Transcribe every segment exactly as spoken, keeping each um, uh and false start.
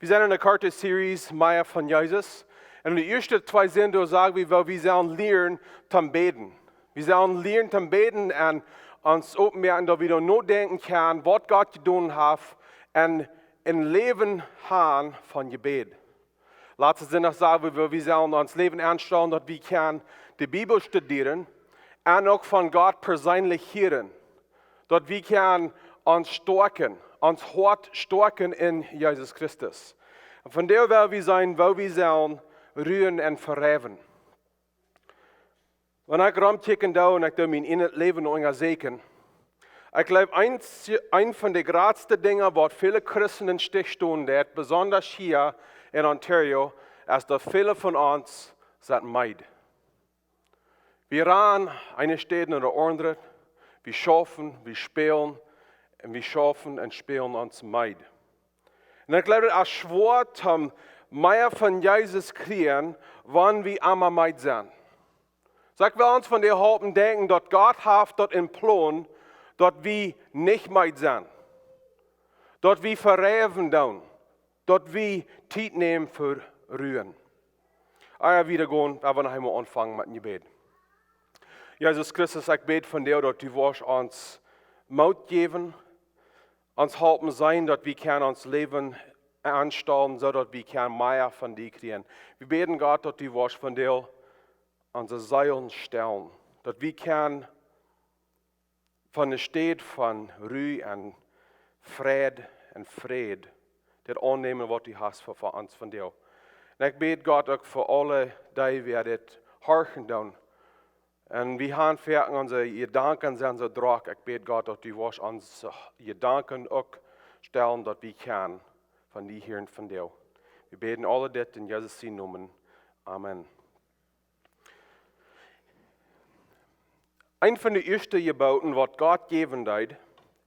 Wie sent enne korte Series Mea von Jesus. Un enne ieeschte twee Sindach sagen wie, woo wie sellen lieren toom bäden. Wie sellen lieren toom bäden un ons openmoaken, daut wie doa nodenkjen kjennen, waut Gott jedonen haft, un een Läwen haben von Jebäd. Latsten Sindach sagen wie, woo wie sellen ons Läwen aunstalen, daut wie kjennen de Bibel studieren un uk von Gott perseenlich hieren. Daut wie kjennen ons stoakjen, ons Hoat stoakjen en Jesus Christus. Un von doa well wie seenen, woo wie sellen ruen un veräwen. Wan ekj romkjikjen doo un ekj doo mien ieejnet Läwen unjasäkjen, ekj jleew, eent, eent von de jratste Dinja, waut väle Christen em Stich stonen deit, besonda hia en Ontario, es daut väle von ons sent meed. Wie rannen eene Städ no de aundre, wie schaufen, wie spälen, un wie schaufen un spälen ons meed. Un ekj jleew, daut es schwoa, om mea von Jesus kjrieen, wan wie emma meed sent. Soo ekj well ons von de Halpen denkjen, daut Gott haft daut em Plon, daut wie nich meed sent. Daut wie veräwen doonen. Daut wie Tiet nämen fa ruen. Ea wie wieda gonen, well wie noch eemol aunfangen met een Jebäd. Jesus Christus, ekj bäd von die, daut du woascht ons Moot jäwen, ons Halpen sennen, daut wie kjennen ons Läwen aunstalen, soo daut wie kjennen mea von die kjrieen. Wie bäden, Gott, daut du woascht von die onse Seelen stellen, daut wie kjennen von de Städ von Ru un Fräd un Fräd dit aunnämen, waut du hast fa, fa ons von die. Un ekj bäd, Gott, uk fa aule, dee wie dit horchen doonen. Un wie haben foaken, onse Jedanken sent soo drock. Ekj bäd, Gott, daut du woascht onse Jedanken uk stellen, daut wie kjennen von die hieren von die. Wie bäden aule dit en Jesus sienen Nomen. Amen. Eent von de ieeschte Jeboten, waut Gott jäwen deed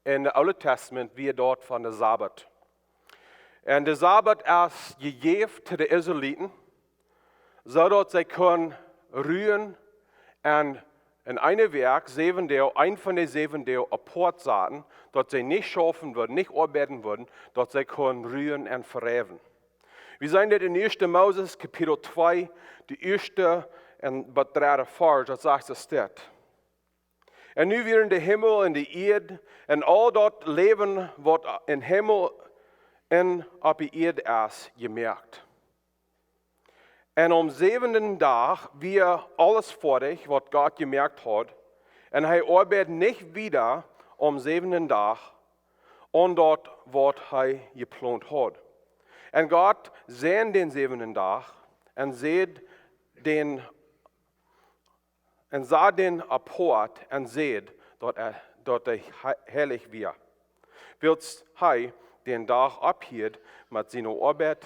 en de Oole Testament, wia daut von de Sabbat. Un de Sabbat es jejäft to de Israeliten, soo daut see kunnen ruen un en eene Wäakj säwen Doag, eent von de säwen Doag apoat saten, daut see nich schaufen wudden, nich oabeiden wudden, daut see kunnen ruen un veräwen. Wie seenen dit en ieeschte Moses, Kapitel twee, de ieeschte un bat dredde Varsch, daut sajcht soo dit. Un nu wieren de Himmel un de Ieed un aul daut Läwen, waut em Himmel un opp de Ieed es, jemoakt. Un aum säwenden Dach wia aules foadich, waut Gott jemoakt haud. Un hee oabeid nich wieda aum säwenden Dach aun daut, waut hee jeplont haud. Un Gott säajend dän säwenden Dach un säd dän, un sach dän apoat un säd, daut hee, daut hee hei-, heilich wia. Wiels hee dän Dach opphieed met siene Oabeit,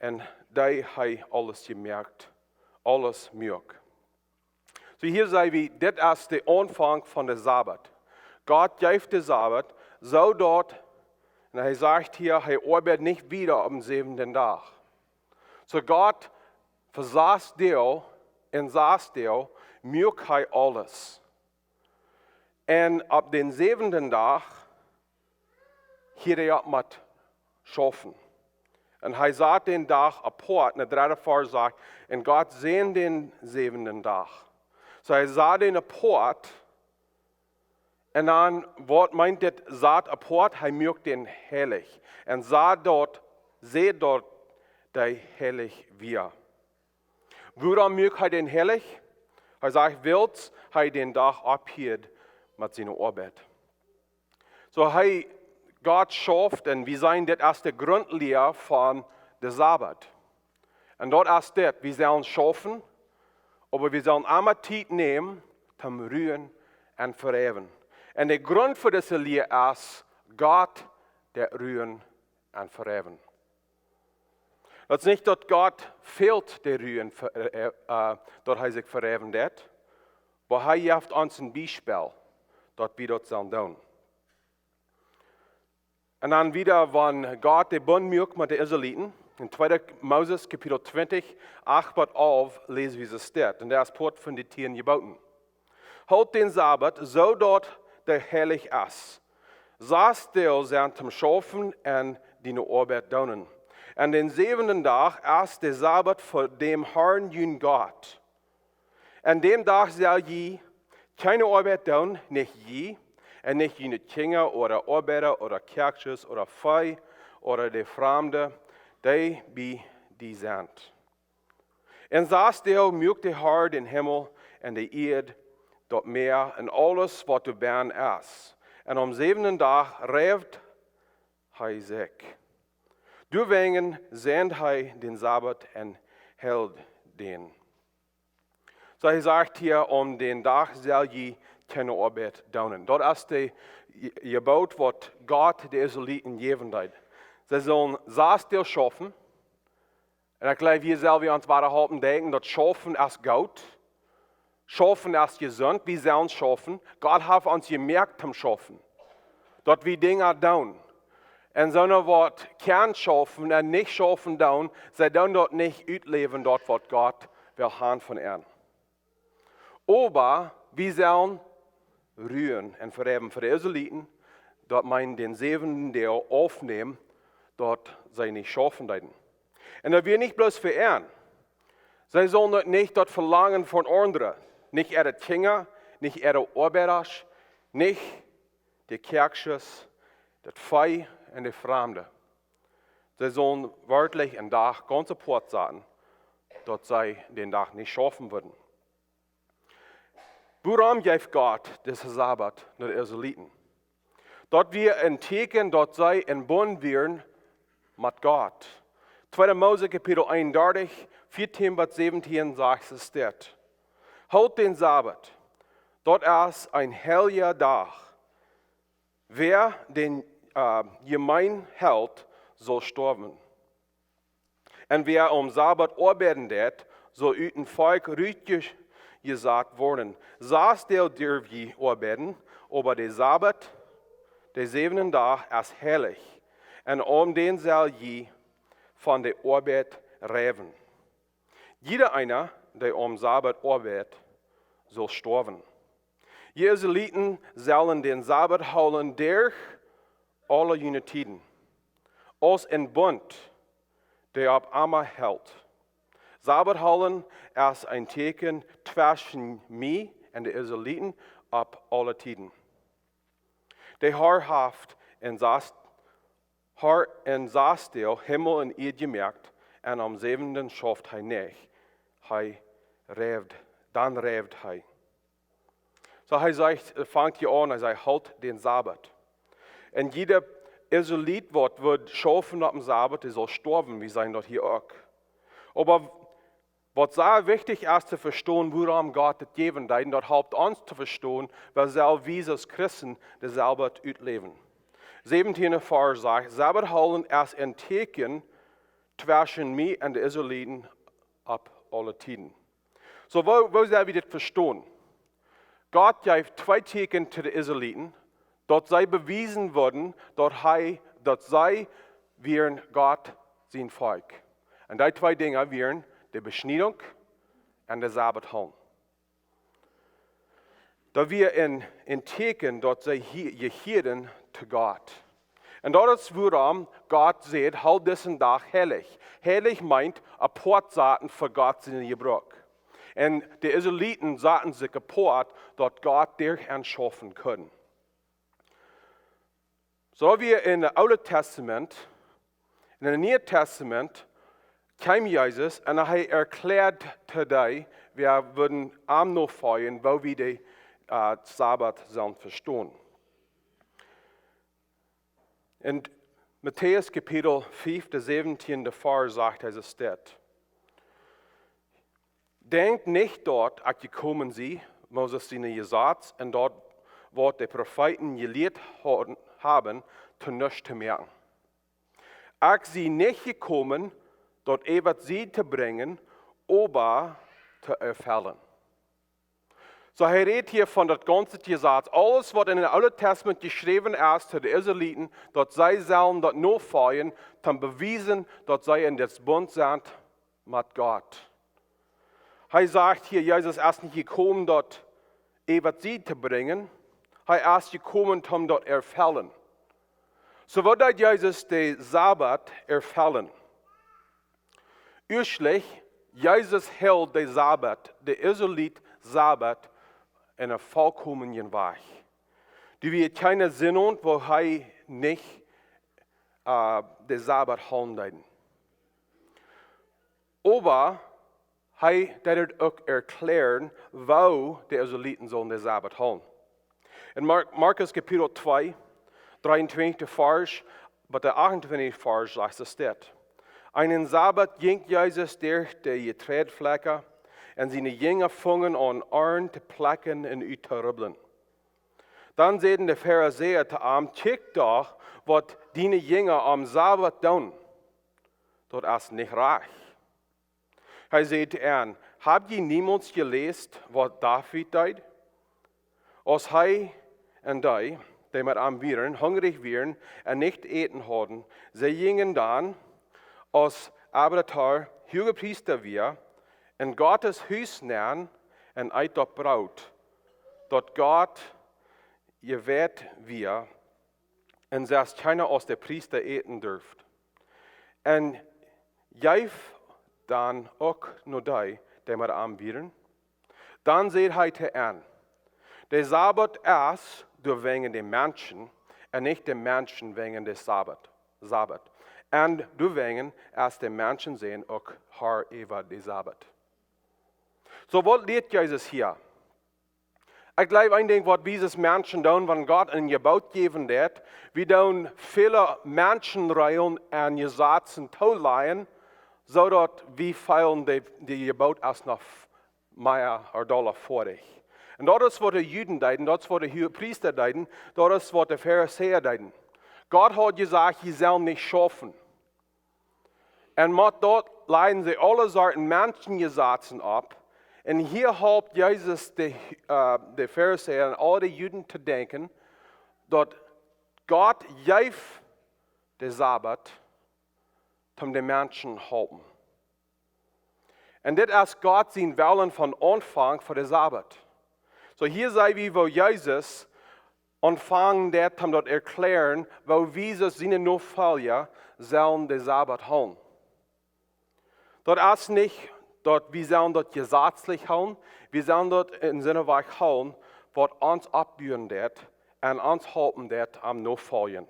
un dee hee aules jemoakt, aules muak. Soo hia seenen wie, dit es de Aunfank von de Sabbat. Gott jeef de Sabbat, soo daut, un hee sajcht hia, hee oabeid nich wieda aum säwenden Dach. Soo Gott, fa sas Doag, en sas Doag, muak hee aules. Un opp dän säwenden Dach hieed hee opp met schaufen. Un hee sach dän Dach apoat, en de dredde Varsch sajcht, un Gott säajend dän säwenden Dach. Soo hee sach dän apoat, un dan, waut meent dit, sach apoat, hee muak dän heilich. Un sach daut, säd daut hee heilich wia. Wuarom muak hee dän heilich? Hee sajcht, wiels hee dän Dach opphieed met siene Oabeit. Soo hee, Gott schauft, un wie seenen, dit es de Grundlia von de Sabbat. Un daut es dit, wie sellen schaufen, oba wie sellen emma Tiet nämen, toom ruen un veräwen. Un de Grunt fa dise Lia es, Gott deit ruen un veräwen. Daut es nich daut Gott fält de Ru, äh, äh, daut hee sikj veräwen deit, oba hee jeft ons een Biespel, daut wie daut sellen doonen. Un dan wieda, wan Gott dän Bunt muak met de Israeliten, en tweede Moses Kapitel twintich, acht bat alf, läsen wie soo dit. Un daut es Poat von de tieen Jeboten. Hoolt dän Sabbat, soo daut dee heilich es. Sas Doag sent toom schaufen un diene Oabeit doonen. Aun dän säwenden Dach es de Sabbat fa dän Harn, jun Gott. Aun dän Dach sell jie kjeene Oabeit doonen, nich jie, un nich june Kjinja ooda Oabeida ooda Kjäakjsches ooda Vee ooda de Framde, dee bie die sent. Enn sass Doag muak de Har dän Himmel un de Ieed, daut Mäa un aules, waut doabennen es. Un aum säwenden Dach reewd hee sikj. Doawäajen säajend hee dän Sabbat un heeld dän. Soo, hee sajcht hia, aun dän Dach sell jie kjeene Oabeit doonen. Daut es de Je-, Jeboot, waut Gott de Israeliten jäwen deed. See sullen sass Doag schaufen. Un ekj jleew, hia sell wie ons wada halpen denkjen, daut Schaufen es goot. Schaufen es jesunt, wie sellen schaufen. Gott haft ons jemoakt toom schaufen. Daut wie Dinja doonen. Un soone, waut kjennen schaufen un nich schaufen doonen, see doonen daut nich utläwen, daut waut Gott well haben von an. Oba wie sellen ruen un vereewen fa de Israeliten, daut meent dän säwenden Deel aufnämen, daut see nich schaufen deeden. Un daut wia nich bloos fa an. See sullen daut nich daut velangen von aundre. Nich äare Kjinja, nich äare Oabeida, nich de Kjäakjsches, daut Vee un de Framde. See sullen werkjlich een Dach gaunz apoat saten, daut see dän Dach nich schaufen wudden. Wuarom jeef Gott disen Sabbat no de Israeliten? Daut wia een Tieekjen, daut see enn Bunt wieren met Gott. Tweede Mose Kapitel eenundartich, vieetieen bat säwentieen sajcht et: Hoolt dän Sabbat, daut es een heilja Dach. Wäa dän, äh, jemeenen helt, saul stoawen. Un wäa aum Sabbat oabeiden deit, saul ut daut Volkj rutjesat woaren. Sass Doag derw jie oabeiden, oba de Sabbat, de säwenden Dach, es heilich. Un aun dän sell jie von de Oabeit reewen. Jieda eena, dee aum Sabbat oabeit, saul stoawen. Jie Israeliten sellen dän Sabbat hoolen derch aule june Tieden, aus een Bunt, dee opp emma helt. Sabbat hoolen es een Tieekjen tweschen mie un de Israeliten opp aule Tieden. De Har haft enn sass, Har enn sass Doag Himmel un Ieed jemoakt, un aum säwenden schauft hee nich. Hee reewd, dan reewd hee. Soo, hee sajcht, äh, fangt hia aun, hee sajcht: Hoolt dän Sabbat. Un jieda Israelit, waut wudd schaufen opp dän Sabbat, dee saul stoawen, wie seenen daut hia uk. Oba waut sea wichtich es to vestonen, wuarom Gott daut jäwen deed, un daut halpt ons to vestonen, woo sell wie aus Christen dän Sabbat utläwen. Säwentieen Varsch sajcht: Sabbat hoolen es een Tieekjen tweschen mie un de Israeliten opp aule Tieden. Soo, woo, woo sell wie dit vestonen? Gott jeef twee Tieekjen to de Israeliten, daut see bewiesen wudden, daut hee, daut see wieren Gott sien Volkj. Un dee twee Dinja wieren de Beschniedunk un de Sabbat hoolen. Daut wia een, een Tieekjen, daut see hie-, jehieeden to Gott. Un daut es wuarom Gott sajcht: Hoolt disen Dach heilich. Heilich meent apoat saten fa Gott sien Jebruck. Un de Israeliten saten sikj apoat, daut Gott derch an schaufen kunn. Soo wia enn daut Oole Tastament, enn daut Niee Tastament, kjeem Jesus un hee erkjläad to dee, waut wudden am nofoljen, woo wie dän, äh, Sabbat sellen vestonen. Enn Matäus Kapitel fiew, de säwentieende Varsch sajcht hee dit: Denkjt nich, daut ekj jekomen sie, Moses sien Jesaz un daut, waut de Profeeten jelieet hauden, haben, to nuscht to moaken. Ekj sie nich jekomen, daut eewjet Läwen to brinjen, oba to erfellen. Soo, hee rät hia von daut gaunze Jesaz. Aules, waut enn daut Oole Tastament jeschräwen es to de Israeliten, daut see sellen daut nofoljen, toom bewiesen, daut see enn dän Bunt sent met Gott. Hee sajcht hia, Jesus es nich jekomen, daut eewjet Läwen to brinjen. Hee es jekomen, toom daut erfellen. Soo, woo deed Jesus dän Sabbat erfellen? Uaschlich, Jesus hilt de Sabbat, de Israeliten Sabbat, en een volkomenen Wajch. Doa wia kjeene Sindach, wua hee nich äh, de Sabbat hoolen deed. Oba hee deed uk erklären, woo de Israeliten sullen de Sabbat hoolen. En Mar Markus Kapitel twee, dree un twintich Varsch, bat de acht un twintich Varsch sajcht et dit: Eenen Sabbat jinkj Jesus derch de Jetreidflakja, un siene Jinja fungen aun Oaren to plekjen un uttotrubblen. Dan säden de Farisäa to am: Kjikj doch, waut diene Jinja aum Sabbat doonen. Daut es nich rajcht. Hee säd to an: Hab jie niemols jeläst, waut David deed? Aus hee un dee, dee met am wieren, hungrich wieren un nuscht to äten hauden, see jinjen dan, aus Abiatar Huagepriesta wia, en Gottes Hus nenn un eet daut Broot, daut Gott jeweiht wia, un daut kjeena aus de Priesta äten durf. Un jeef dan uk no dee, dee met am wieren. Dan säd hee to an: De Sabbat es doawäajen de Menschen, un nich de Menschen wäajen de Sabbat. Sabbat. Un doawäajen es de Menschensän uk Herr äwa de Sabbat. Soo, waut lieet Jesus hia? Ekj jleew, een Dinkj, waut wie aus Menschen doonen, wan Gott een Jeboot jäwen deed, wie doonen väle Menschenreajlen un Jesazen toolajen, soo daut wie feelen, de, de Jeboot es noch mea ooda dolla foadich. Un daut es, waut de Juden deeden, daut es, waut de Huagepriesta deeden, daut es, waut de Farisäa deeden. Gott haud jesajcht: Jie sellen nich schaufen. Un met daut lajen see aule Sorten Menschenjesazen opp. Un hia halpt Jesus de, äh, de Farisäa un aule de Juden to denkjen, daut Gott jeef de Sabbat, om de Menschen halpen. Un dit es Gott sien Wellen von Aunfank fa de Sabbat. Soo, hia seenen wie, woo Jesus aunfangen deed, om daut erklären, woo wie aus siene Nofolja sellen de Sabbat hoolen. Daut es nich, daut wie sellen daut jesazlich hoolen, wie sellen daut en soon Wajch hoolen, waut ons oppbuen deed un ons halpen deed aum Nofoljen.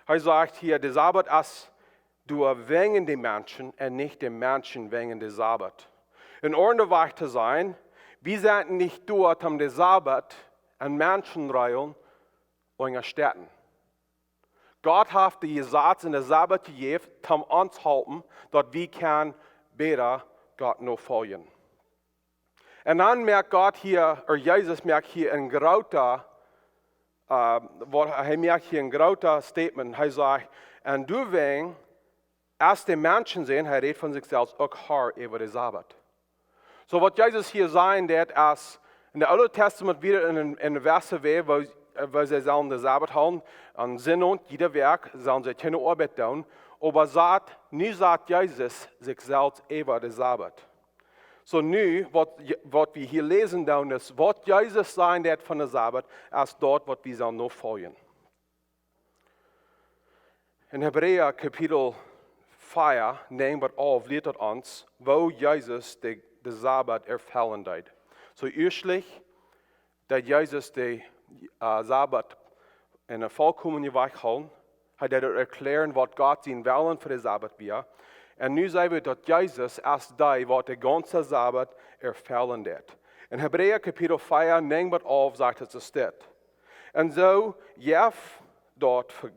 Hee sajcht hia, de Sabbat es doawäajen de Menschen un nich de Menschen wäajen de Sabbat. Een aundra Wajch to sajen, wie sent nich doa om de Sabbat un Menschenreajlen unjastetten. Gott haft de Jesaz un de Sabbat jejäft, om ons halpen, daut wie kjennen bäta Gott nofoljen. Un dan moakt Gott hia, ooda Jesus moakt hia een groota, äh, waut, hee moakt hia een groota Statement. Hee sajcht: Un doawäajen es de Menschensän, hee rät von sikj selfst, uk Herr äwa de Sabbat. Soo, waut Jesus hia sajen deed, es, en daut Oole Tastament wia en, en, en jewesse Wäaj, woo, äh, woo see sellen de Sabbat hoolen, aun Sindach, jiede Wäakj, sellen see kjeene Oabeit doonen, oba soo, nu sajcht Jesus sikj selfst äwa de Sabbat. Soo nu, waut, waut wie hia läsen doonen, es, waut Jesus sajen deed von de Sabbat, es daut, waut wie sellen nofoljen. En Hebräa Kapitel vea, näajen bat alf, lieet daut ons, woo Jesus de, de Sabbat erfellen deed. Soo, uaschlich deed Jesus de, äh, Sabbat en een volkomenen Wajch hoolen. Hee deed erklären, waut Gott sien Wellen fa de Sabbat wia. Un nu seenen wie, daut Jesus es dee, waut de gaunze Sabbat erfellen deed. En Hebräa Kapitel vea, näajen bat alf sajcht et soo dit: Un soo jeef daut fa,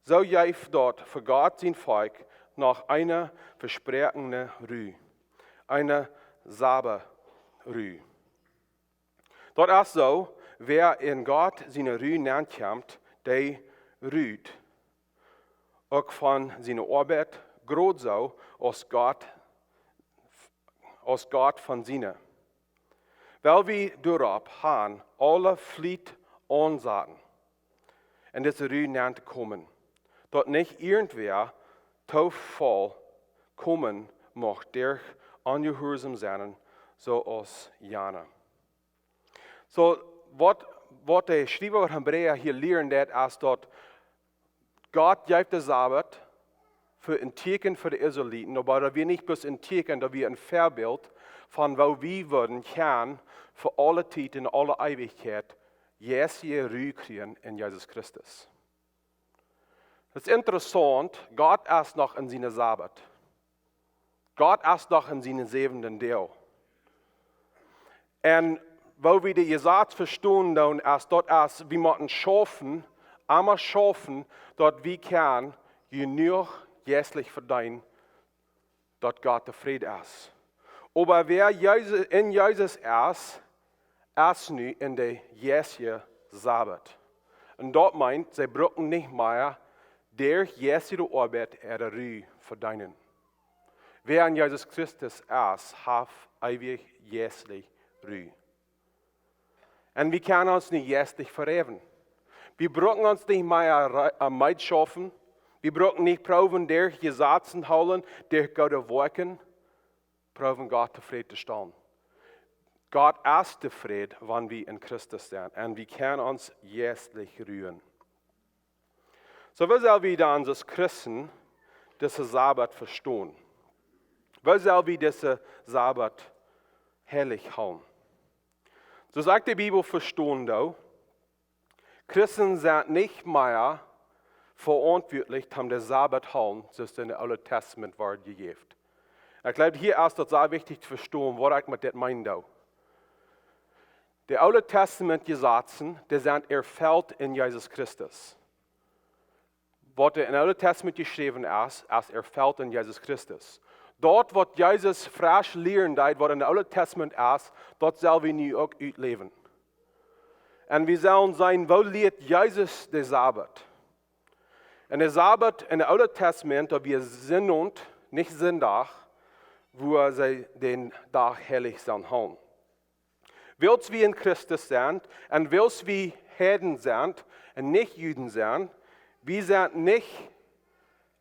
soo jeef daut fa Gott sien Volkj noch eene vespräakjene Ru, eene Sabbatru. Daut es soo, wäa en Gott siene Ru nenkjemt, dee rut uk von siene Oabeit, krakjt soo aus Gott, aus Gott von siene. Well wie doaropp han aule Fliet aunsaten, en dise Ru nenn to komen, daut nich irjentwäa to Faul komen mucht derch onjehuarsom sennen, soo aus jana. Soo, waut, waut de Schriewa von Hebräa hia lieren deed, es daut Gott jeef de Sabbat, fa een Tieekjen fa de Israeliten, oba daut wia nich bloos een Tieekjen, daut wia een Väabilt von woo wie wudden kjennen fa aule Tiet un aule Eewichkjeit jeistelje Ru kjrieen en Jesus Christus. Daut es interessaunt, Gott es noch en sienen Sabbat. Gott es noch en sienen säwenden Deel. Un woo wie de Jesaz vestonen doonen, es daut es, wie motten schaufen, emma schaufen, daut wie kjennen jenuach jeistlich vedeenen, daut Gott tofräd es. Oba wäa Jesus, en Jesus es, es nu en de jeistelje Sabbat. Un daut meent, see brucken nich mea derch jeistelje Oabeit äare Ru vedeenen. Wäa en Jesus Christus es, haft eewich jeistlich Ru. Un wie kjennen ons nich jeistlich vereewen. Wie brucken ons nich mea re-, äh, meed schaufen. Wie brucken nich proowen derch Jesazen hoolen, derch goode Woakjen, proowen Gott tofräd to stalen. Gott es tofräd, wan wie en Christus sent. Un wie kjennen ons jeistlich ruen. Soo, woo sell wie dan aus Christen disen Sabbat vestonen? Woo sell wie disen Sabbat heilich hoolen? Soo aus ekj de Bibel vestonen doo, Christen sent nich mea veauntwuatlich, om dän Sabbat hoolen, soo aus en daut Oole Tastament wort jejäft. Ekj jleew, hia es daut sea wichtich to vestonen, waut ekj met dit meenen doo. De Oole Tastament Jesazen, dee sent erfelt en Jesus Christus. Waut en daut Oole Tastament jeschräwen es, es erfelt en Jesus Christus. Daut, waut Jesus fresch lieren deed, waut en daut Oole Tastament es, daut sell wie nu uk utläwen. Un wie sellen seenen, woo lieet Jesus dän Sabbat? En dän Sabbat en daut Oole Tastament, daut wia Sinnowent, nich Sinndach, wua see dän Dach heilich sellen hoolen. Wiels wie en Christus sent un wiels wie Heiden sent un nich Juden sent, wie sent nich,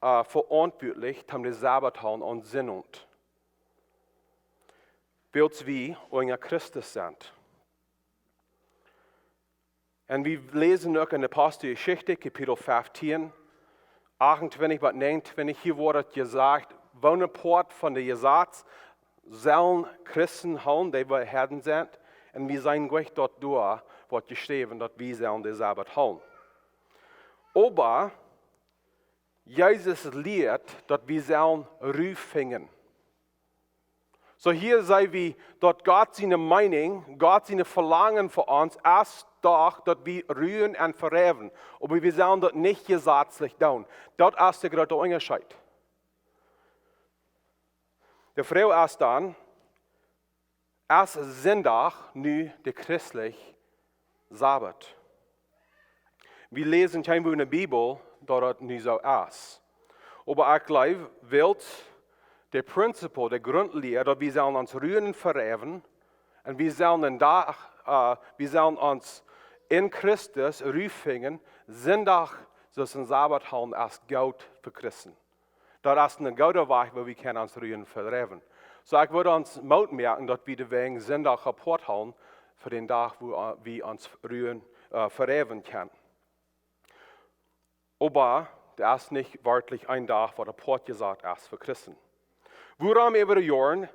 äh, veauntwuatlich, om dän Sabbat hoolen aun Sinnowent. Wiels wie unja Christus sent. Un wie läsen uk en de Aposteljeschicht, Kapitel feftieen, achtuntwintich bat näajenuntwintich, hia woat jesajcht, woone Poat von daut Jesaz sellen Christen hoolen, dee wie Heiden sent, un wie seenen jlikj daut doa woat jeschräwen, daut wie sellen dän Sabbat hoolen. Oba Jesus lieet, daut wie sellen Ru finjen. Soo hia seenen wie, daut Gott siene Meenunk, Gott sien Velangen fa ons es doch, daut wie ruen un vereewen. Oba wie sellen daut nich jesazlich doonen. Daut es de groote Unjascheet. De Froag es dan, es Sinndach nu de christelje Sabbat? Wie läsen kjeenwua en de Bibel, daut daut nu soo es. Oba ekj jleew, wiels de Prinzip, de Grundlia, daut wie sellen ons ruen un vereewen, un wie sellen een Dach, äh, wie sellen ons en Christus Ru finjen, Sinndach, soo aus een Sabbat hoolen, es goot fa Christen. Daut es een gooda Wajch, woo wie kjennen ons ruen un vereewen. Soo, ekj wudd ons Moot moaken, daut wie doawäajen Sinndach apoat hoolen fa dän Dach, wua, äh, wie ons ruen, äh, vereewen kjennen. Oba daut es nich werkjlich een Dach, waut apoat jesat es fa Christen. Wuarom äwa de Joaren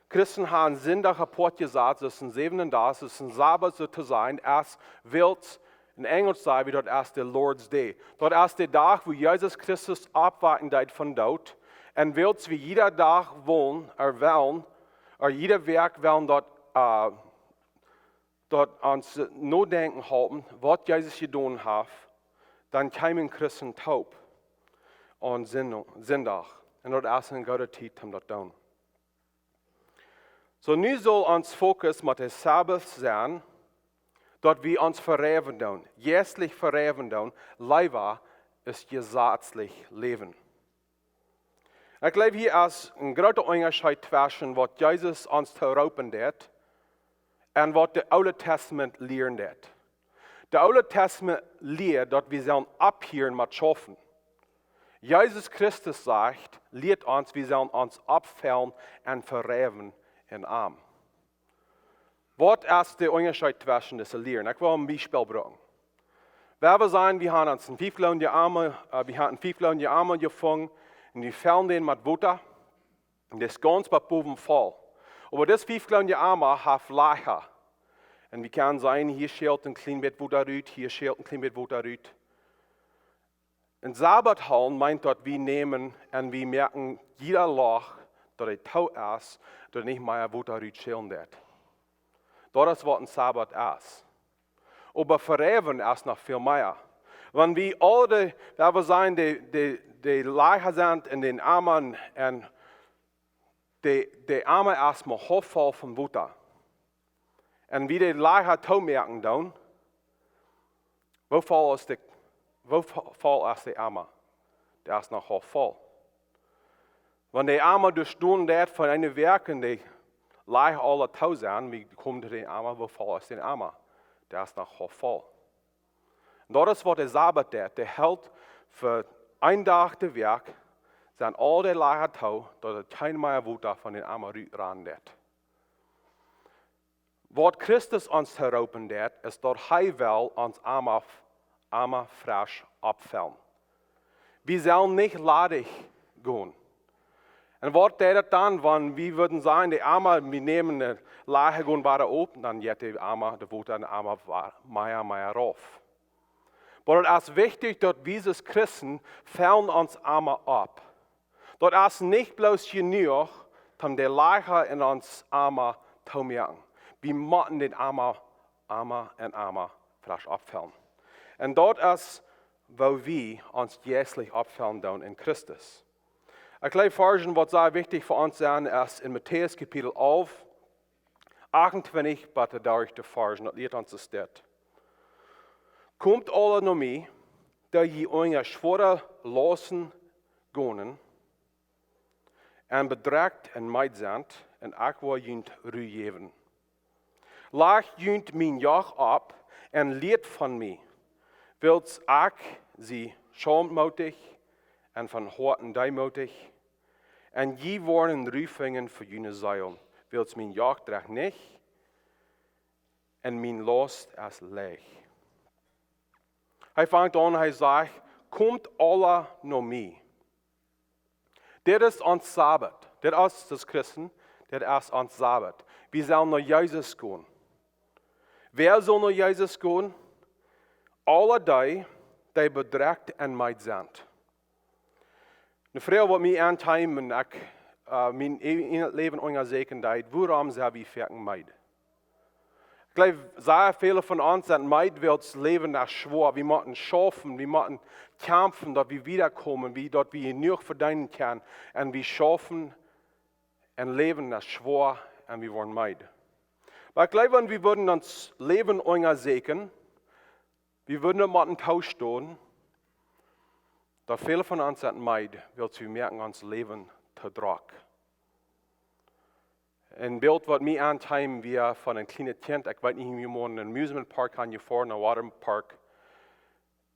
Christen haben Sinndach apoat jesat, daut es een säwenda Dach, daut es een Sabbat soo to sajen, es wiels en Enjelsch saj wie daut es de Lord's Day. Daut es de Dach, wua Jesus Christus oppwaken deed vom Doot. Un wiels wie jieda Dach wellen, äh, wellen, äh, jieda Wäakj wellen daut, äh, daut ons nodenkjen halpen, waut Jesus jedonen haft, dan kjeemen Christen toop aun Sinn-, Sinndach. Un daut es eene goode Tiet om daut to doonen. Soo, nu saul ons Fokus met dän Sabbat sennen, daut wie ons vereewen doonen, jeistlich vereewen doonen, leewa aus jesazlich läwen. Ekj jleew, hia es een groota Unjascheet tweschen waut Jesus ons to roopen deed un waut daut Oole Tastament lieren deed. Daut Oole Tastament lieed, daut wie sellen opphieren met schaufen. Jesus Christus sajcht, lieet ons, wie sellen ons oppfellen un vereewen en am. Waut es de Unjascheet tweschen dise Lieren? Ekj well een Biespel brinjen. Wie haben seenen, wie haben ons een fiefloonja Oame, äh, wie haben een fiefloonja Oame jefungen, Un wie fellen dän met Wota. Un dee es gaunz bat bowen voll. Oba dis fief Gallon Ama haft Lajcha. Un wie kjennen seenen, hia schält een kjlien bät Wota rut, hia schält een kjlien bät Wota rut. Un Sabat hoolen meent daut wie nämen un wie moaken jieda Loch, daut et too es, daut nich mea Wota rut schälen deit. Daut es waut een Sabat es. Oba vereewen es noch väl mea. Wan wie aul dee, wan wie seenen, dee, dee, dee Lajcha sent en dän Ama un dee, dee Ama es mau haulf voll von Wota. Un wie dee Lajcha toomoaken doonen, woo voll es dee, woo vo-, voll es dee Ama? Dee es noch haulf voll. Wan dee Ama dus doonen deit von eene Wäakj un dee Lajcha aula too sent, wie komen to dän Ama, woo voll es dee Ama? Dee es noch haulf voll. Un daut es waut de Sabat deit. Dee helt fa een Dach de Wäakj, sent aul dee Lajcha too, daut et kjeen mea Wota von dän Ama rutrannen deit. Waut Christus ons to roopen deit, es daut hee well ons Ama, Ama fresch oppfellen. Wie sellen nich ladich gonen. Un waut deit et dan, wan wie wudden seenen, dee Ama, wie nämen dee Lajcha, gonen wada opp, dan jeit dee Ama, dee Wota en dän Ama wa-, mea, mea rauf. Oba et es wichtich daut wie aus Christen fellen ons Ama opp. Daut es nich bloos jenuach, om dee Lajcha en ons Ama toomoaken. Wie motten dän Ama, Ama un Ama fresch oppfellen. Un daut es woo wie ons jeistlich oppfellen doonen en Christus. Ekj jleew, Varschen waut sea wichtich fa ons sent, es en Matäus Kapitel alf, achtuntwintich bat de dartichste Varsch, daut lieet ons dit. "Komt aula no mie, dee jie unja schwoare Lausten gonen un bedrekjt un meed sent, un ekj woa junt Ru jäwen. Lajcht junt mien Joch opp un lieet von mie, wiels ekj sie saunftmootich un von Hoaten deemootich, un jie woaren Ru finjen fa june Seelen, wiels mien Joch drajcht nich un mien Laust es leicht." Hee fangt aun, hee sajcht: "Komt aula no mie." Dit es ons Sabat. Dit es, aus Christen, dit es ons Sabat. Wie sellen no Jesus gonen. Wäa saul no Jesus gonen? Aula dee, dee bedrekjt un meed sent. Eene Froag waut mie aunkjeem, un ekj, äh, mien e-, en daut Läwen unjasäkjen deed: Wuarom sent wie foaken meed? Ekj jleew, sea väle von ons sent meed, wiels daut Läwen es schwoa. Wie motten schaufen, wie motten kjamfen, daut wie wieda komen, wie, daut wie jenuach vedeenen kjennen. Un wie schaufen, un Läwen es schwoa, un wie woaren meed. Oba ekj jleew, wan wie wudden ons Läwen unjasäkjen, wie wudden daut motten toostonen, daut väle von ons sent meed, wiels wie moaken ons Läwen too drock. Een Bilt waut mie aunkjeem, wia von een kjlienet Kjint. Ekj weet nich, woo maun een Amusement Park kaun jefoaren, een Waterpark.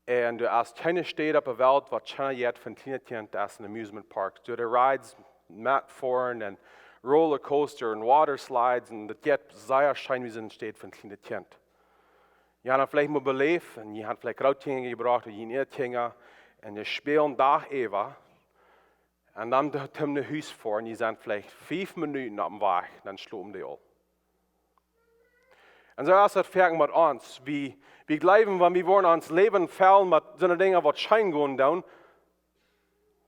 Un doa es kjeene Städ opp de Welt waut kjeena jeit fa een kjlienet Kjint aus een Amusement Park. Doa de Rides met foaren un Rollercoaster un Water Slides un daut jeit sea scheen, woo see een Städ fa een kjlienet Kjint. Jie haben veleicht mol beläft, un jie haben veleicht Grootkjinja jebrocht, ooda jie haben Kjinja, un dee spälen Dach äwa. Un dan to, to no Hus foaren, jie sent veleicht fief Minuten oppem Wajch, dan schlopen dee aul. Un soo es daut foaken met ons. Wie, wie jleewen, wan wie woaren ons Läwen fellen met soone Dinja waut scheen gonen doonen,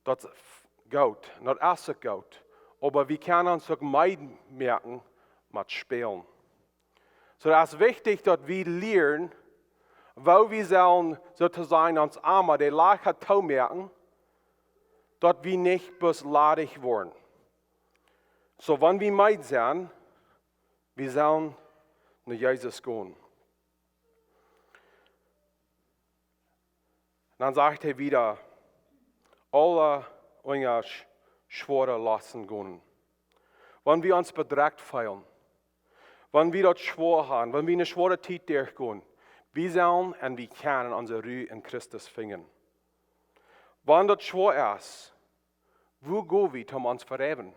daut es f-, goot, un daut es uk goot. Oba wie kjennen ons uk meed moaken met spälen. Soo, daut es wichtich, daut wie lieren, woo wie sellen, soo to sajen, ons Ama, dee Lajcha toomoaken, daut wie nich bloos ladich woaren. Soo, wan wie meed sent, wie sellen no Jesus gonen. Dan sajcht hee wieda: "Aula unja sch-, schwoare Lausten gonen." Wan wie ons bedrekjt feelen, wan wie daut schwoa haben, wan wie eene schwoare Tiet derchgonen, wie sellen un wie kjennen onse Ru en Christus finjen. Wan daut schwoa es, wua go wie toom ons vereewen?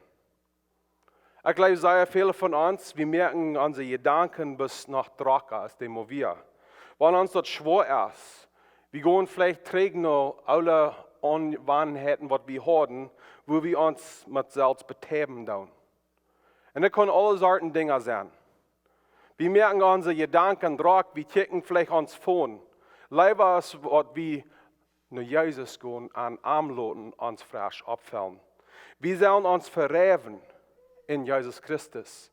Ekj jleew, sea väle von ons, wie moaken onse Jedanken bloos noch drocka aus de Movia. Wan ons daut schwoa es, wie gonen veleicht trigj no oole Onwanheiten, waut wie hauden, woo wie ons met selfst betäuben doonen. Un daut kaun aule Sorten Dinja sennen. Wie moaken onse Jedanken drock, wie checken veleicht ons Phone. Leewa es, waut wie no Jesus gonen un am loten ons fresch oppfellen. Wie sellen ons vereinen en Jesus Christus.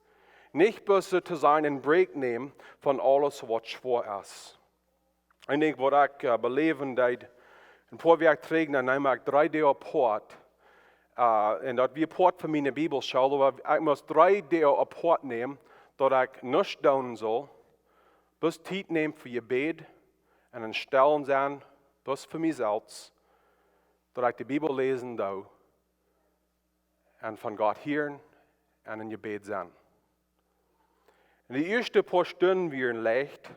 Nich bloos to sennen een Break nämen von aules, waut schwoa es. Een Dinkj, waut ekj äh, beläwen deed, een poa Wäakj trigj, dan neem ekj dree Doag apoat. Äh, un daut wia apoat von miene Bibelschool, oba ekj must dree Doag apoat nämen, daut ekj nuscht doonen sull, bloos Tiet nämen fa Jebäd un een Stellen sennen, bloos fa mie selfst, daut ekj de Bibel läsen doo un von Gott hieren un en Jebäd sennen. Un de ieeschte poa Stunden wieren leicht,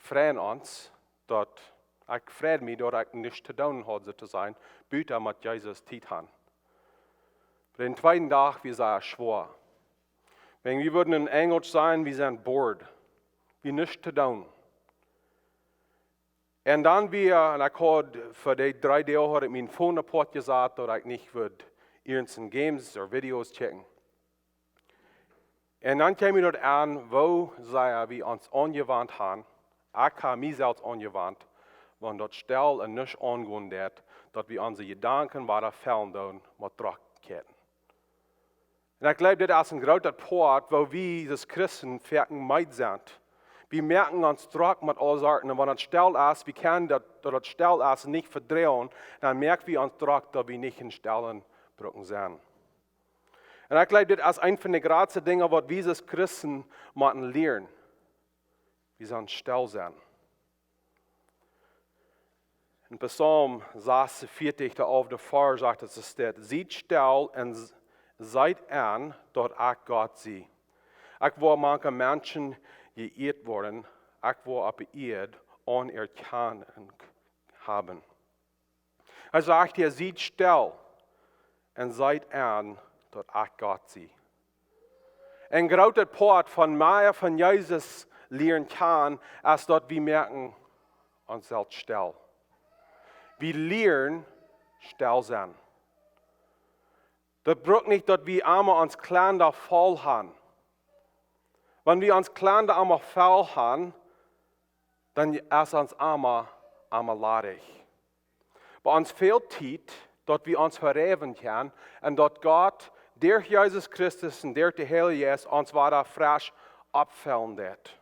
freien ons, daut ekj freid mie, daut ekj nuscht to doonen haud, soo to sennen, buta met Jesus Tiet han. Oba dän tweeden Dach wia sea schwoa. Wan wie wudden en Enjelsch sajen, wie sent bored. Wie nuscht to doonen. Un dan wia, un ekj haud, fa dee dree Doag haud ekj mien Phone apoat jesat, daut ekj nich wudd irjent Games ooda Videos checken. Un dan kjeem mie daut aun, woo sea wie ons aunjewant han. Ekj ha mie selfst aunjewant, wan daut Stellen un nuscht aungonen deit, daut wie onse Jedanken wada fellen doonen met Drockkeiten. Un ekj jleew, dit es een grootet Poat, woo wie aus Christen foaken meed sent. Wie moaken ons drock met aule Sorten. Un wan et stell es, wie kjennen daut, daut et stell es, nich vedroagen, dan moak wie ons drock, daut wie nich en Stellen brucken sennen. Un ekj jleew, dit es eent von de jratste Dinja, waut wie aus Christen motten lieren. Wie sellen stell sennen. En Psalm sasuntveertich, de alfte Varsch, sajcht et, et steit: "Siet stell un s-, seet aun, daut ekj Gott sie. Ekj woa mank de Menschen jeieet woaren, ekj woa opp de Ieed Aunerkjanunk haben." Hee sajcht hia: "Siet stell un seet aun, daut ekj Gott sie." Een grootet Poat von mea von Jesus lieren kjennen, es daut wie moaken ons selfst stell. Wie lieren stell sennen. Daut brukt nich, daut wie emma ons Kjlanda voll han. Wan wie ons Kjlanda emma voll han, dan es ons emma, emma ladich. Bie ons fält Tiet, daut wie ons vereinen kjennen un daut Gott derch Jesus Christus un derch de Heilje Jeist ons wada fresch oppfellen deit.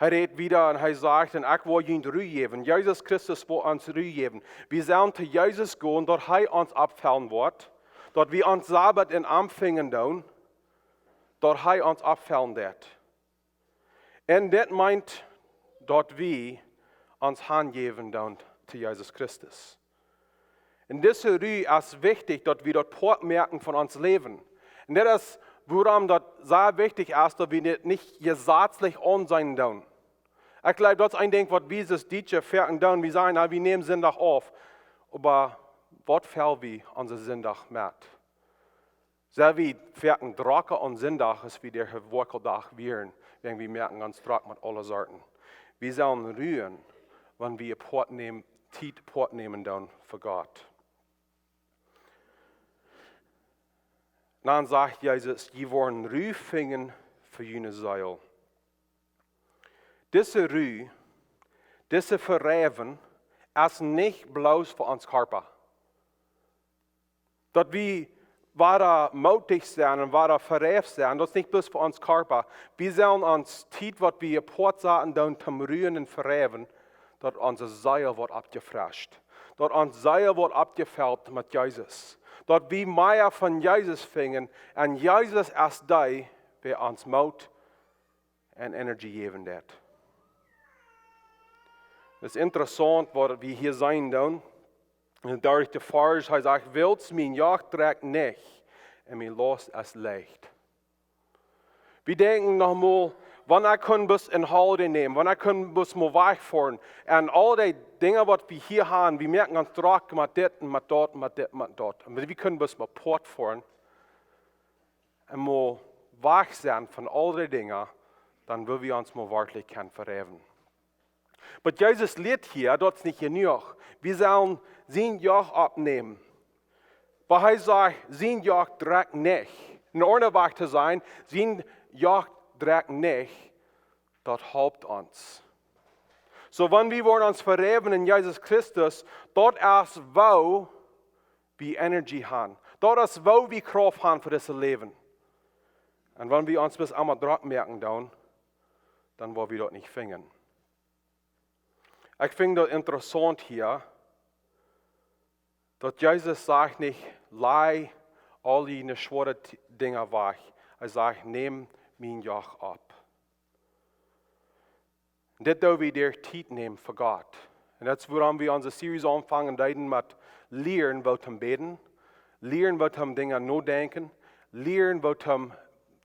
Hee rät wieda un hee sajcht: "Un ekj woa junt Ru jäwen." Jesus Christus woat ons Ru jäwen. Wie sellen to Jesus gonen, daut hee ons oppfellen woat, daut wie ons Sabbat en am finjen doonen, daut hee ons oppfellen deit. Un dit meent, daut wie ons hanjäwen doonen to Jesus Christus. Un dise Ru es wichtich, daut wie daut Poat moaken von ons Läwen. Un dit es, wuarom daut sea wichtich es, daut wie dit nich jesazlich aunseenen doonen. Ekj jleew, daut es een Dinkj, waut wie aus Dietsche foaken doonen. Wie sajen: "Na, wie nämen Sindach auf." Oba waut fält wie onse Sindach met? Sent wie foaken drocka aun Sindach, aus wie de Woakjeldach wieren, wan wie moaken ons drock met aule Sorten? Wie sellen ruen, wan wie apoat nämen, Tiet apoat nämen doonen fa Gott. Dan sajcht Jesus: "Jie woaren Ru finjen fa june Seel." Dise Ru, dise Vereinen, es nich bloos fa ons Kjarpa. Daut wie wada moodich sent un wada vereent sent, daut es nich bloos fa ons Kjarpa. Wie sellen ons Tiet, waut wie apoat saten doonen, toom Ruen un Vereinen, daut onse Seel woat oppjefrescht. Daut onse Seel woat oppjefelt met Jesus. Daut wie mea von Jesus finjen un Jesus es dee, waut ons Moot un Energie jäwen deit. Daut es interessaunt, waut wie hia seenen doonen. Un derch de Varsch, hee sajcht: "Wiels mien Joch drekjt nich un mien Laust es leicht." Wie denkjen noch mol, wan ekj kunn bloos een Holiday nämen, wan ekj kunn bloos mol wajchfoaren. Un aul dee Dinja, waut wie hia haben, wie moaken ons drock met dit un met daut, met dit, met daut. Un wie kjennen bloos mol apoat foaren un mol wajch sennen von aul dee Dinja, dan woa wie ons mol werkjlich kjennen vereinen. Oba Jesus lieet hia, daut es nich jenuach. Wie sellen sien Joch oppnämen. Oba hee sajcht, sien Joch drajcht nich. Een aundra Wajch to sajen, sien Joch drajcht nich, daut halpt ons. Soo, wan wie woaren ons veräwen en Jesus Christus, daut es woo wie Energie han. Daut es woo wie Krauft han fa dit Läwen. Un wan wie ons bloos emma drock moaken doonen, dan woa wie daut nich finjen. Ekj finj daut interessaunt hia, daut Jesus sajcht nich, laj aul june schwoare T-, Dinja wajch. Hee sajcht, nämt mien Joch opp. Dit doo wie derch Tiet nämen fa Gott. Un daut es wuarom wie onse Series aunfangen deeden met lieren woo to bäden, lieren woo to Dinja nodenkjen, lieren woo to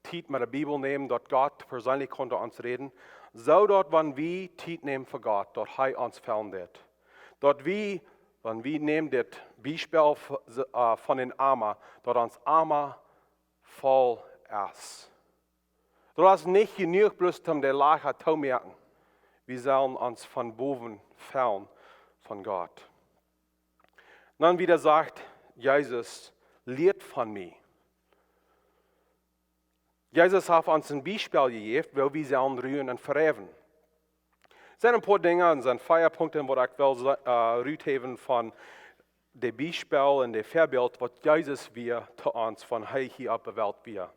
Tiet met de Bibel nämen, daut Gott perseenlich kaun to ons räden, soo daut wan wie Tiet nämen fa Gott, daut hee ons fellen deit. Daut wie, wan wie nämen dit Biespel v-, s-, äh, von een Ama, daut ons Ama voll es. Daut es nich jenuach bloos om de Lach toomoaken. Wie sellen ons von bowen fellen von Gott. Dan wada sajcht Jesus, lieet von mie. Jesus haft ons een Biespel jejäft, woo wie sellen ruen un veräwen. Sent een poa Dinja un sent vea Punkten, waut ekj well sa-, äh, ruthäwen von de Biespel un de Väabilt, waut Jesus wia to ons, wan hee hia opp de Welt wia.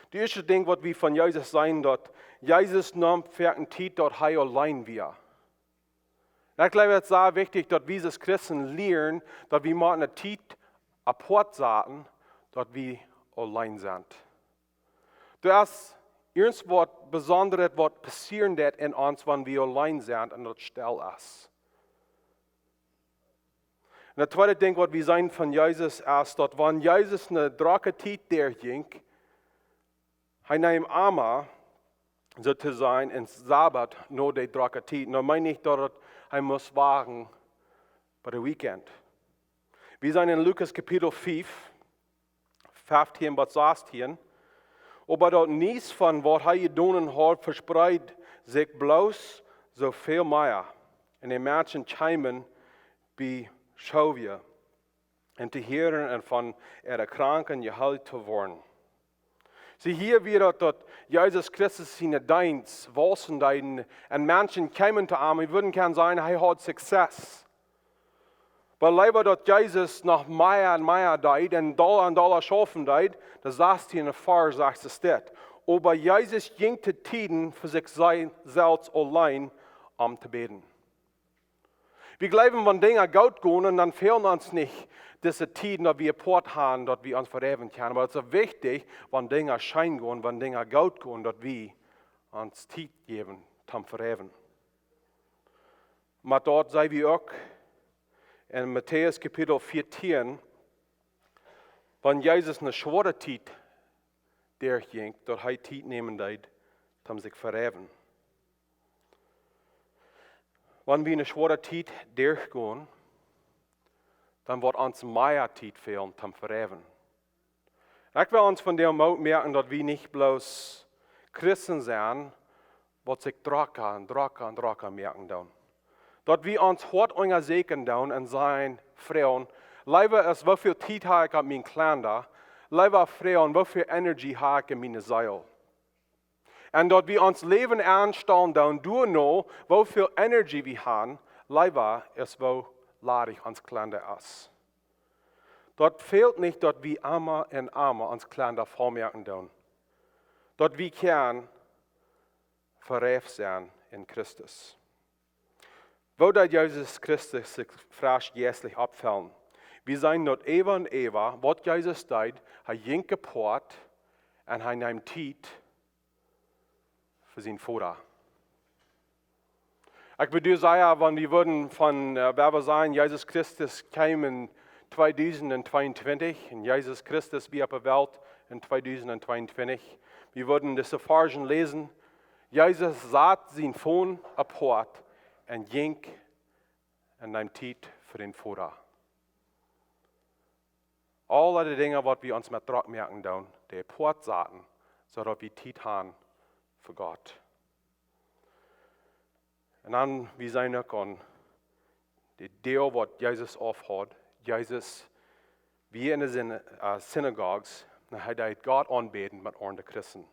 Daut ieeschte Dinkj, waut wie von Jesus seenen, daut Jesus neem foaken Tiet, daut hee auleen wia. Un ekj jleew, daut es sea wichtich, daut wie aus Christen lieren, daut wie motten Tiet aupoat saten, daut wie auleen sent. Daut es irjent waut Besondret, waut passieren deit en ons, wan wie auleen sent un daut stell es. Un daut tweede Dinkj, waut wie seenen von Jesus, es, daut wan Jesus eene drocke Tiet derchjinkj, hee neem emma, soo to sajen, een Sabbat no de drocke Tiet. Nu meen ekj nich, daut hee must wachten bie de Weekend. Wie seenen en Lukas Kapitel fiew, feftieen bat sastieen. Oba daut Nies von waut hee jedonen haud, vespreed sikj bloos soo väl mea. Un de Menschen kjeemen bie Schoof, om to hieren un von äare Kranken jeheelt to woaren. See, hia wia daut, daut Jesus Christus siene Deenst wausen deeden un Menschen kjeemen to am. Wie wudden kjennen sajen, hee haud Success. Oba leewa daut Jesus noch mea un mea deed un dolla un dolla schaufen deed, daut sastieen Varsch sajcht dit. Oba Jesus jinkj to Tieden fa sikj sien-, selfst auleen om to bäden. Wie jleewen, wan Dinja goot gonen, dan fält ons nich dise Tieden, daut wie aupoat haben, daut wie ons veräwen kjennen. Oba daut es wichtich, wan Dinja scheen gonen, wan Dinja goot gonen, daut wie ons Tiet jäwen toom veräwen. Oba daut seenen wie uk en Matäus Kapitel vieetieen, wan Jesus eene schwoare Tiet derchjinkj, daut hee Tiet nämen deed toom sikj veräwen. Wan wie eene schwoare Tiet derchgonen, dan woat ons mea Tiet fälen toom veräwen. Un ekj well ons von däm Moot moaken, daut wie nich bloos Christen sent, waut sikj drocka un drocka un drocka moaken doonen. Daut wie ons Hoat unjasieekjen doonen un sajen, froagen, leewa es, woo väl Tiet hab ekj opp mien Kalenda, leewa froagen, woo väl Energie hab ekj en miene Seel. Un daut wie ons Läwen aunstalen doonen, doano, woo väl Energie wie haben, leewa es, woo ladich ons Kalenda es. Daut fält nich, daut wie emma un emma ons Kalenda voll moaken doonen. Daut wie kjennen veräft sennen en Christus. Woo deed Jesus Christus sikj fresch jeistlich oppfellen? Wie seenen daut äwa un äwa, waut Jesus deed, hee jinkj aupoat un hee neem Tiet fa sienen Voda. Ekj bediet sea, wan wie wudden von, äh, Bibel sajen, Jesus Christus kjeem en tweedusent tweeuntwintich un Jesus Christus wia opp de Welt en tweedusent tweeuntwintich. Wie wudden dise Varschen läsen. Jesus sat sien Phone aupoat un jinkj un neem Tiet fa dän Voda. Aule de Dinja, waut wie ons met drock moaken doonen, dee aupoat saten, soo daut wie Tiet haben fa Gott. Un dan, wie seenen uk aun de Deel waut Jesus aufhaud. Jesus wia en de Sin-, äh, Synagogs, un hee deed Gott aunbäden met aundre Christen.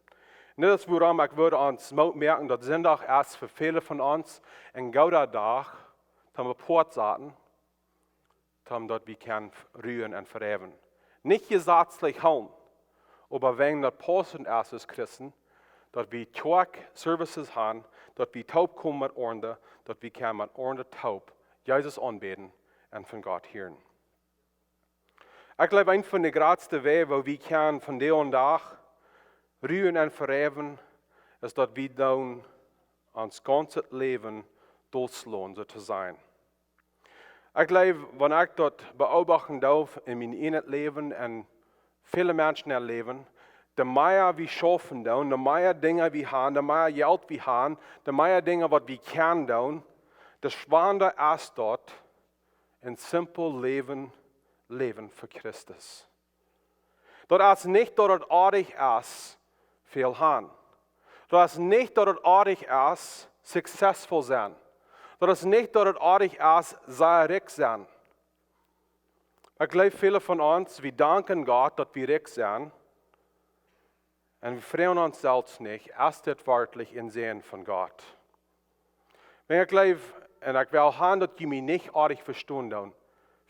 Un dit es wuarom ekj wudd ons Moot moaken, daut Sindach es fa väle von ons een gooda Dach, toom apoat saten, toom daut wie kjennen ruen un veräwen. Nich jesazlich hoolen, oba wan daut paussent es aus Christen, daut wie Kjoakj Services han, daut wie toop komen met aundre, daut wie kjennen met aundre toop Jesus aunbäden un von Gott hieren. Ekj jleew, een von de jratste Wäaj, woo wie kjennen von dän Dach ruen un veräwen, es daut wie doonen ons gaunzet Läwen dol loten, soo to sajen. Ekj jleew, wan ekj daut beobachten doo en mien ieejnet Läwen un väle Menschen äa Läwen, de mea wie schaufen doonen, de mea Dinja wie han, de mea Jelt wie han, de mea Dinja waut wie kjennen doonen, de schwanda es daut, een simpel Läwen, Läwen fa Christus. Daut es nich daut et oadich es, väl han. Daut es nich daut et oadich es, successful sennen. Daut es nich daut et oadich es, sea rikj sennen. Ekj jleew, väle von ons, wie danken Gott, daut wie rikj sennen. Un wie froagen ons selfst nich, es dit werkjlich een Säajen von Gott? Wan ekj jleew, un ekj well han, daut jie mie nich oadich vestonen doonen.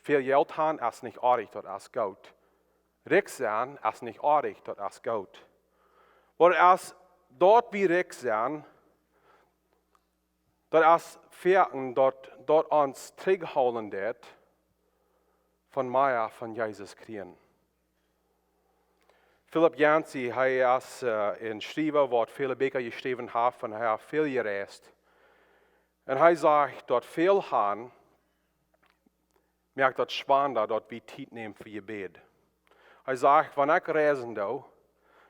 Väl Jelt han es nich oadich, daut es goot. Rikj sennen es nich oadich, daut es goot. Oba es daut wie rikj sennen, daut es foaken daut, daut ons trigjhoolen deit von mea von Jesus kjrieen. Philip Yancey, hee es, äh, een Schriewa waut väle Bieekja jeschräwen haft, un hee haft väl jereist. Un hee sajcht daut väl han moakt daut schwanda daut wie Tiet nämen fa Jebäd. Hee sajcht, wan ekj reisen doo,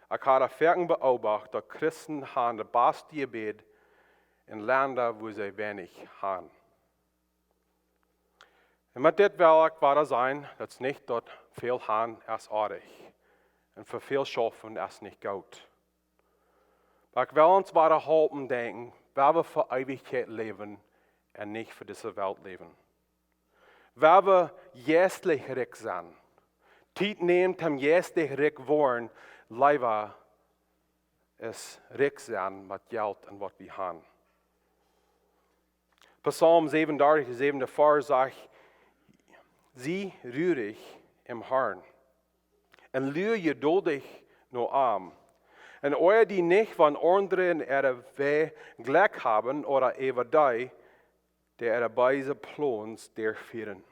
ekj hab foaken beobacht daut Christen han daut baste Jebäd en Lenda wua see weinich han. Un met dit well ekj wada sajen, daut es nich daut väl han es oadich. Un fa väl schaufen es nich goot. Oba ekj well ons wada halpen denkjen, wua wie fa Eewichkjeit läwen un nich fa dise Welt läwen. Wua wie jeistlich rikj sennen. Tiet nämen toom jeistlich rikj woaren, leewa es rikj sennen met Jelt un waut wie han. Psalm säwenundartich, säwende Varsch sajcht: Sie ruhig im Herrn un lua jeduldich no am. Un oaja die nich, wan aundre äare Wäaj jlikj haben, ooda äwa dee, dee äare beese Plons derchfieren.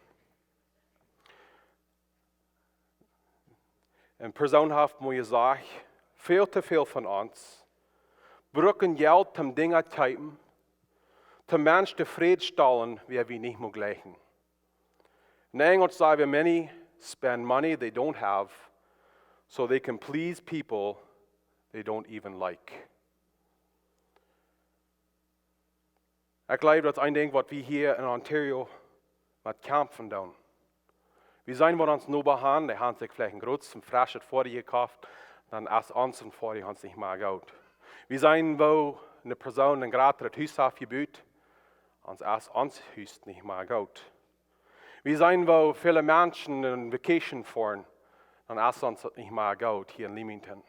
Een Persoon haft mol jesajcht, väl to väl von ons brucken Jelt toom Dinja kjeepen, toom Mensch tofräd stalen, wäa wie nich mea jlikjen. En Enjelsch saj wie, many spend money they don't have so they can please people they don't even like. Ekj jleew, daut es een Dinkj waut wie hia en Ontario met kjamfen doonen. Wie seenen waut ons Noba han, dee han sikj veleicht een grootet, een freschet Foatich jekoft, dan es ons een Foatich ons nich mea goot. Wie seenen woo eene Persoon een jratret Hus haft jebut, dan es ons Hus nich mea goot. Wie seenen woo väle Menschen en vacation foaren, dan es ons daut nich mea goot hia en Leamington.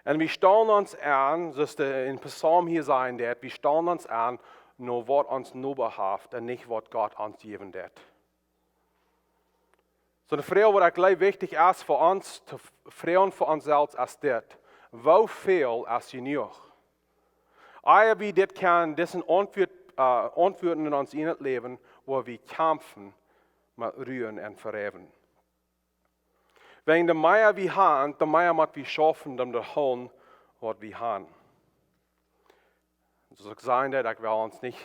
Un wie stalen ons aun, soo aus de, en Psalm hia sajen deit, wie stalen ons aun no waut ons Noba haft un nich waut Gott ons jäwen deit. Soo, de Froag waut ekj jleew wichtich es fa ons to f-, froagen fa ons selfst es dit: Woo väl es jenuach? Ea wie dit kjennen, dit sent Auntwuat, äh, Auntwuaten en ons ieejnet Läwen, wua wie kjamfen met ruen un veräwen. Wäajen de mea wie han, de mea mott wie schaufen, om to hoolen waut wie han. Soo aus ekj säd, daut ekj well ons nich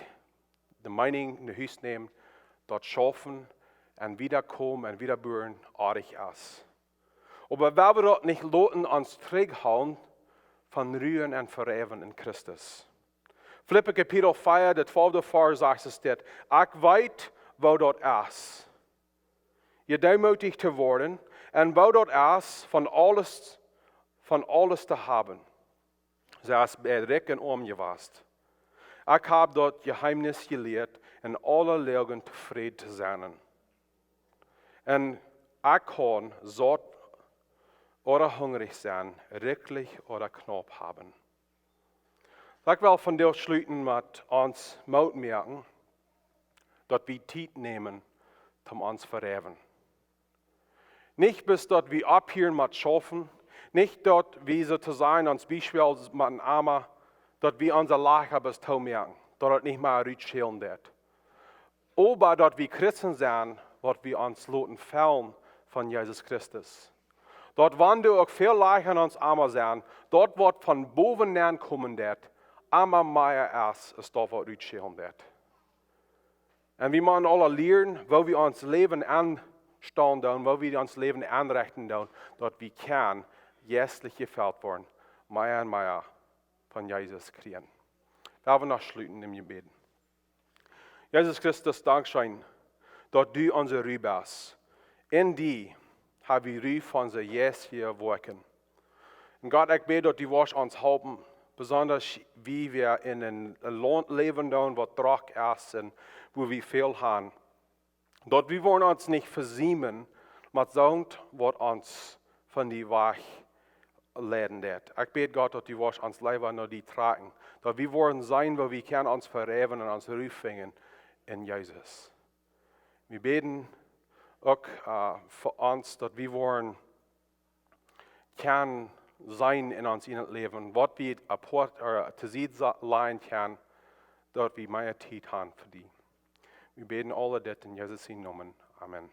de Meeninj no Hus nämen, daut schaufen un wiedakomen un wieda buen oadich es. Oba wie wellen daut nich loten ons trigjhoolen von ruen un veräwen en Christus. Filippa Kapitel vea, de twalfte Varsch sajcht es dit: Ekj weet woo daut es, jedeemootich to woaren, un woo daut es, von aules, von aules to haben. See es bie rikj un oam jewast. Ekj hab daut Jeheemnis jelieet, en aule Loagen tofräd to sennen. Un ekj kaun saut ooda hungrich sennen, rikjlich ooda knaup haben. Ekj well vondoag schluten met ons Moot moaken, daut wie Tiet nämen, om ons veräwen. Nich bloos daut wie opphieren met schaufen, nich daut wie, soo to sajen, ons Biespel met een Ama, daut wie onse Lajcha bloos toomoaken, daut et nich mea rutschälen deit. Oba daut wie Christen sent, waut wie ons loten fellen von Jesus Christus. Daut wan doa uk väl Lajcha en ons Ama sent, daut waut von bowen nenkomen deit, emma mea es, es daut waut rutschälen deit. Un wie motten aula lieren, woo wie ons Läwen aunstalen doonen, woo wie ons Läwen aunrechten doonen, daut wie kjennen jeistlich jefelt woaren, mea un mea von Jesus kjrieen. Lot ons noch schluten em Jebäd. Jesus Christus, dankscheen, daut du onse Ru best. En die ha wie Ru von onse jeistliche Woakjen. Un Gott, ekj bäd, daut du woascht ons halpen, besonda wie, wie en een Launt läwen doonen, waut drock es un wua wie väl han. Daut wie woaren ons nich vesiemen met soont, waut ons von die wajch leiden deit. Ekj bäd, Gott, daut du woascht ons leewa no die trakjen. Daut wie woaren seenen, woo wie kjennen ons veräwen un ons Ru finjen en Jesus. Wie bäden uk, äh, fa ons, daut wie woaren kjennen seenen en ons ieejnet Läwen, waut wie apart, äh, to Sied sa-, lajen kjennen, daut wie mea Tiet han fa die. Wie bäden aule dit en Jesus sienen Nomen. Amen.